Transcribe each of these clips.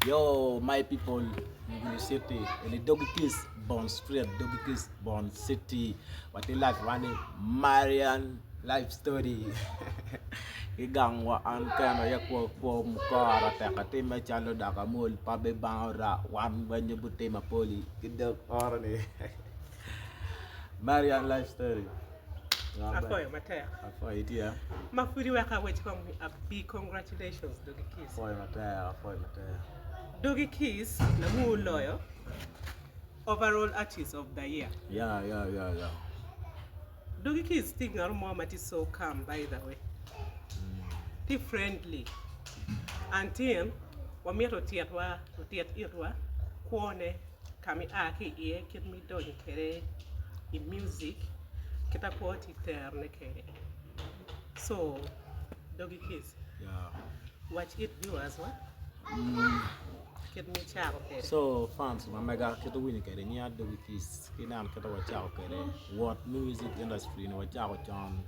Yo my people Mugulu city eni Doggy Kiss Bond street Doggy Kiss Bond city watye live man ni Marian life story ki gang wa an kena aye kwo kwo mukora tek atime calo dako amol pe abibango raa wan weng gutimo apoli ki dog oro ni Marian life story. Apwoyo matek. Apwoyo itye. Ma pud iweko awec kong ni a big congratulations Doggy Kiss. Apwoyo matek, apwoyo matek. Doggy Kiss langu oloyo overall artist of the year. Yeah, yeah, yeah, yeah. Doggy Kiss tye ngat mo ma tye so calm by the way. Tye friendly. Until wamito otyetwa, otyet itwa kwone ka ma ia ki iye kit ma idonyo kwede i music kit ma kwo tye terone kwede so Doggy Kiss wac it viewers wa kit ma icako kwede. So fans ma mega kit ma iwinyo kwede nyinga Doggy Kiss ki ineno kit ma wacako kwede wot me music industry ni wacako con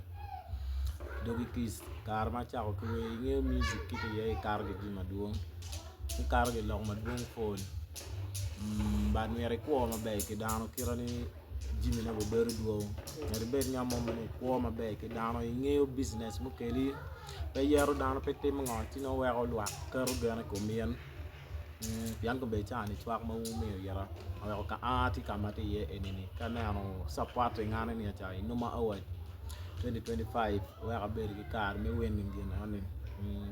Doggy Kiss kare ma acako ki wer ingeyo music kit iye ikato ki jami madwong. Ikato ki lok madwong pol but myero ikwo maber ki dano kite ni jamine gubedo dwong myero ibed ngat mo ma ikwo maber ki dano ingeyo business mukeli pe iyeto dano pe itimo ngo ci nongo weko lwak keto gen i kom in pien kombeddi caa-ni cwak ma wumiyo ita oweko ka aa tye ka ma atye iye eni-ni ka aneno supporting an eni ca i Numa Award 2025 wek abed ki kare me winning gin enoni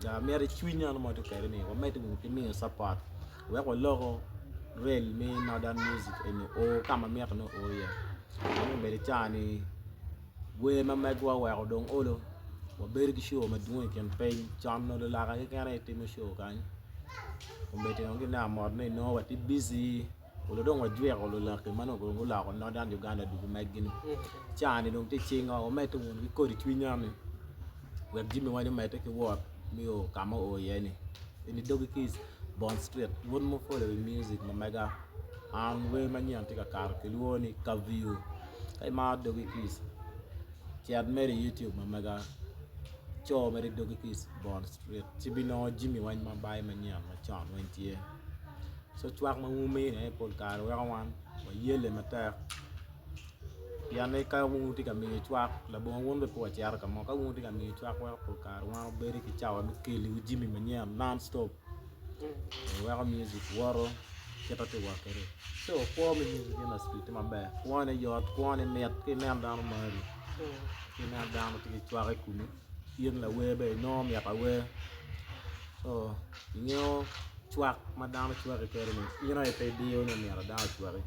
jo amito cwiny eno ma watye kwede ni wamedde wunu ki miyo support wek waloko rel me northern music eni oo ka ma mitte ni oo iye dong obedo ca ni wer ma megwa oweko dong olo wabedo ki show madwong i kin piny con onongo lulaka keken aye timo show kany kombeddi dong kineno mot ni nongo watye busy Olo dong wajwiko lulaki ma nongo guloko Northern Uganda ducu meggi-ni. Ca-ni dong tye i cingwa, wamedde wunu ki kodi cwinywa-ni wek jami weng omedde ki wot nio ka ma oo iye-ni. Eni Doggy Kiss, Bond Street, wun ma wupwolo wi music ma mega an wer manyen tye ka kato kilwongo ni Curfew. Ka imaro Doggy Kiss, cet mere i YouTube ma mega, co mere Doggy Kiss, Bond Street ci ibinongo jami weng ma bayo manyen macon weng tye. Co cwak ma wumine aye pol kare weko wan wayelle matek pien ni ka wun wutye ka miyo cwak labongo wun bene pe wacito ka mo ka wun wutye ka miyo cwak weko pol kare wan wabedo ki cawa me keliwu jami manyen non stop weko music woto kit ma tye ka wot kwede co kwo me music industry tye maber kwone yot kwone mit ka ineno dano mari ka ineno dano tye ki cwak i komi in lawer bene inongo mit awer co ingeyo cwak ma dano cwaki kwede ni in aye pe idiyo ni myero dano ocwaki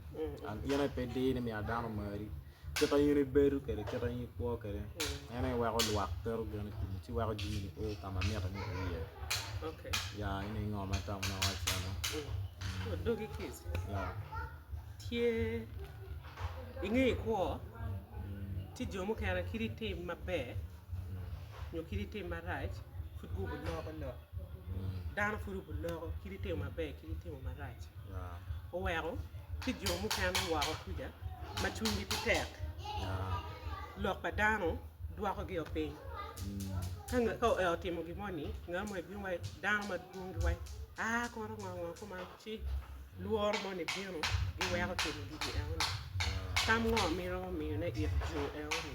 and in aye pe idiyo ni myero dano omari kit ma in ibedo kwede kit ma in ikwo kwede en aye weko lwak keto gen i komi ci weko jami ni o ka ma mitte ni o iye ya eni aye ngo ma atamo ni awac eno ya. Tye inge ikwo ci jo mukene kit itim maber nyo kit itim marac pud gubiloko lok dano pud obiloko kit itimo maber kit itimo marac oweko ci jo mukene woko kuca ma cwinygi tye tek lok pa dano dwokogi o piny ka otimo gin moni ngat mo bino waci dano madwong giwaco aa kono ngo ngo kuman ci lworo moni bino giweko timo gigi enoni. Tam ngo ma iromo miyone it jo enoni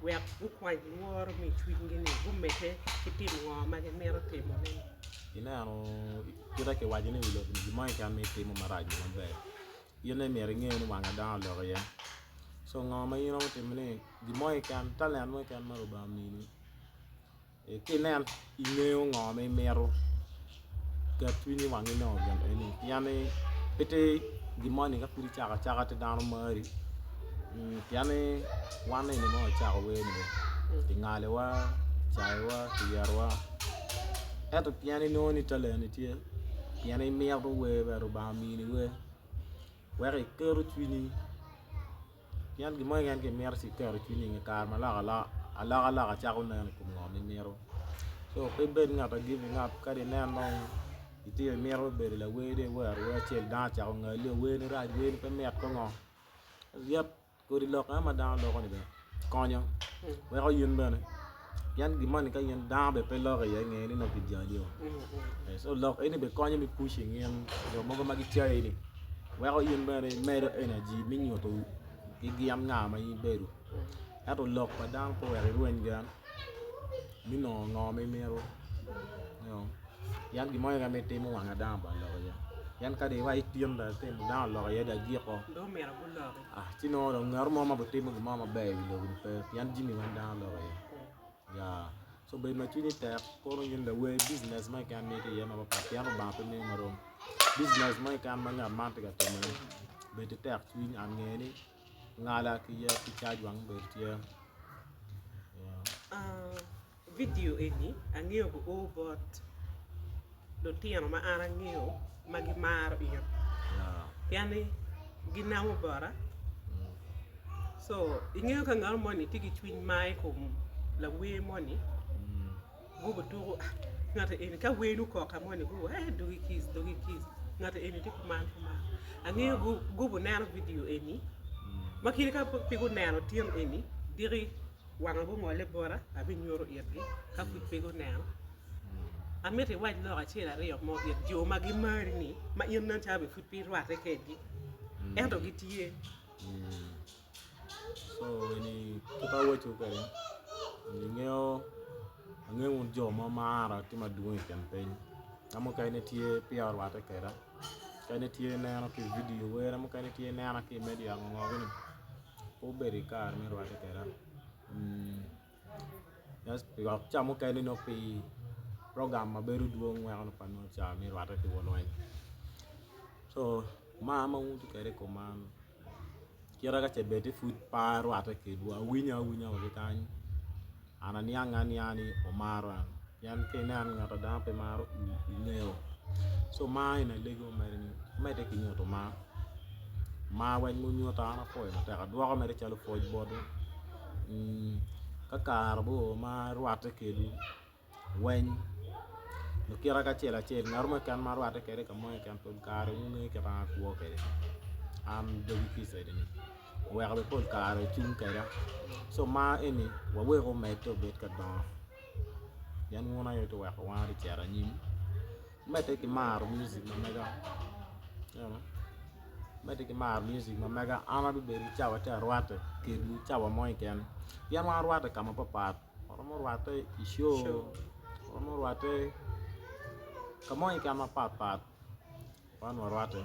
wek gukwany lworo ma i cwinygi-ni gumedde ki timo ngo ma gimito timone-ni? Ineno kite kiwaco ni wi lobo-ni gin mo keken ma itimo marac nyo maber in aye myero inge ni wanga dano oloko iye co ngo ma in iromo timo ni gin mo keken talent mo keken ma Lubanga omini Ki inen ingeyo ngo ma imito ket cwinyi wang inongo gin eni pien ni pe tye gin moni ka pud icako acaka ti dano mari pien ni wan eni ma wacako wer ni kingalowa, kicayowa, kiyetowa ento pien inongo ni talent ni tye pien imito wer bene Lubanga omini wer weko iketo cwinyi. Pien gin mo keken ka imito ci iketo cwinyi i nge kare ma alokaloka cako nen i kom ngo ma imito co pe ibed ngat ma giving up kadi inen dong itye imito bedo lawer dong iwero wer acel dano ocako ngali werni rac werni pe mit ko ngo yet kodi lok eno ma dano loko ni bene konyo weko in bene. Pien gin moni ka in dano bene pe loko iye nge ni nongo kijali o. So lok eni bene konyo me pushing in jo mogo ma gicayi ni weko in bene imedo energy me nyuto ki gin nga ma in ibedo. Ento lok pa dano pe oweko irweny gen me nongo ngo ma imito. Pien gin mo keken ma itimo wang dano bene loko iye. Pien kadi wa itin dong itimo dano oloko iye dong agiko. Dong omyero guloki. Ah, ci nongo dong ngat mo ma bitimo gin mo maber i wi lobo-ni pe pien jami weng dano loko iye. Ya, so bed ma cwinyi tek kono in lawer business mo keken ma itye iye mapapat pien Lubanga pe miyo marom. Business mo keken ma ngat man tye ka timone bed ki tek cwiny and nge ni ngala ki yet ki cac wang obedo tye. Ya. Ah, Vidio eni angeyo guo bot lutino ma an angeyo ma gimaro in pien ni ginamo bota so ingeyo ka ngat moni tye ki cwiny mar i kom lawer moni gubo tuko ngat eni ka wer ni okok ka moni gubo ee dogi kic dogi kic ngat eni tye kuman kuman angeyo gubo neno vidio eni ma kadi ka pe guneno tin eni diki Wanga gungole bota, abinyuto itgi ka pud pe guneno. Amito iwac lok acel aryo mo it jo ma gimari-ni, ma in nen calo bene pud pe irwatte kwedgi, ento gitye. So eni kit awaco kwede ingeyo angeyo wun jo ma mara tye madwong i kin piny ka mukene tye peya orwatte kweda mukene tye neno ki i vidio were mukene tye nena ki i media ngo ngo gini. Pe obedo ki kare me rwatte kweda dok ca mukene nongo pi program ma bedo dwong weko nongo pe anongo ca me rwatte ki wun weng co mar ma wun wutye kwede i kom an kite ka ce bed ni pud pe arwatte kwedwu awinyo awinya wa ki kany An aniange anianga ni omaro an pien ka ineno ngat a dano pe maro ingeyo co mar eni alego mere ni omedde ki nyuto mar, mar weng ma onyuto an apwoyo matek adwoko mere calo pwoc botwu ka kare bor ma arwatte kwedwu weng lukita ki acel acel ngat mo keken ma arwatte kwede ka mo keken pol kare wungeyo kit ma an akwo kwede an dogi kica eni. Oweko bene pol kare cung kweda co mar eni waweko omedde obed ka dongo pien wun aye wutye ka weko wan watye ka cito anyim omedde ki maro mujic ma mega omedde ki maro mujic ma mega an abibedo ki cawa ci arwatte kwedwu cawa mo keken pien wan warwatte ka mapapat waromo rwatte i show waromo rwatte ka mo keken mapatpat. Wan warwatte.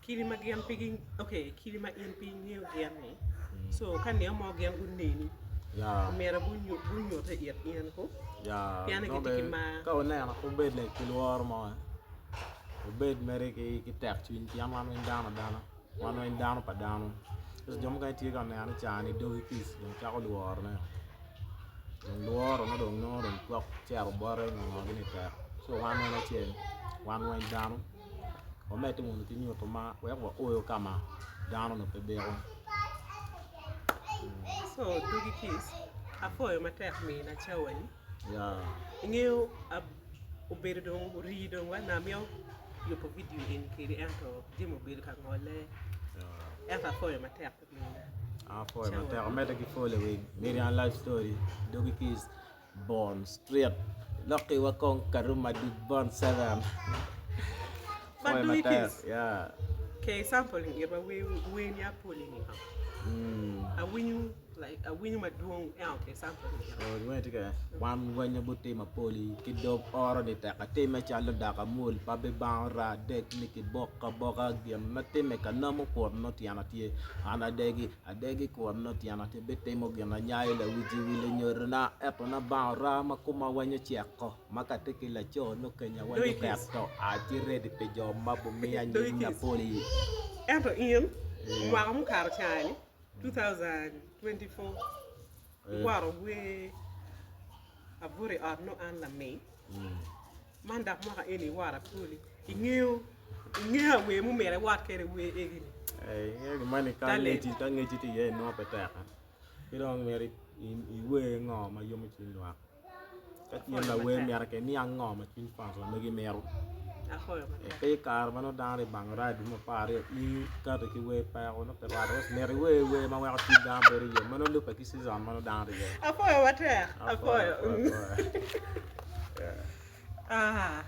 Kidi ma gin pe gi okay kidi ma in pe ingeyo gin ni so ka nino mo gin guneni Ya. omyero gunyu gunyute it in ko Ya. pien ni Nongo gitye ki bene mar. ka wuneno pe wubed like ki lworo mo eh. Wubed mere ki ki tek cwiny pien wan weng dano adana. Wan weng dano pa dano. Jo mukene tye ka neno ni caa-ni dogi kic dong cako lworone. Dong lworo nongo dong nongo dong cok cito bote nyo ngo gini tek ci wan weng acel wan weng dano wamedde wunu ki nyuto mar wek waoyo ka ma dano onongo pe biko. So dogi kic apwoyo matek mina cawani Yeah. ingeyo obedo dong orii dong wa namiyo yubo vidio eni kedi ento jami obedo ka ngole ento apwoyo matek. Apwoyo matek amedde ki following Miriam life story dogi kic Bond street loki wa kong Karuma duk Bond 7 Apwoyo matek yeah. Ke sampling itwa wer ni apoli ni awinyo like awinyo madwong ento ke sampling itwa. Wan rwenyo butimo apoli ki dog oro ni tek atime calo dako amwol pe abibango raa adek ni kibok aboka gin ma timme ka namo kut nongo tyena tye an adegi adegi kut nongo tyena tye bitimo gin anyayo lawic i wi lunyodona ento nabango raa ma koma wanyo ceko ma ka tye ki laco nongo kenya wanyo keto atye redi pi jo ma gumiya nying apoli. Ento in mwaka mukato ca-ni 2024 iwoto wer abuto i ot nongo an laming man dok mwaka eni iworo apoli ingeyo ingeyo awer mumito iwot kwede wer egi ni. Ingeyo gin moni ka ngec tye iye inongo pe tek ki dong myero iwer ngo ma yomo cwiny lwak ka in lawer myero kong iniang ngo ma cwiny fans wa megi mito. Apwoyo matek. Pe i kare ma nongo dano tye bango ride room 12 in ikati ki wer peko nongo pe rwate cause myero iwer wer ma weko cwiny dano bedo yom ma nongo lubbe ki season ma nongo dano tye iye. Apwoyo matek. Apwoyo, Apwoyo. apwoyo, apwoyo. Yeah. Ah.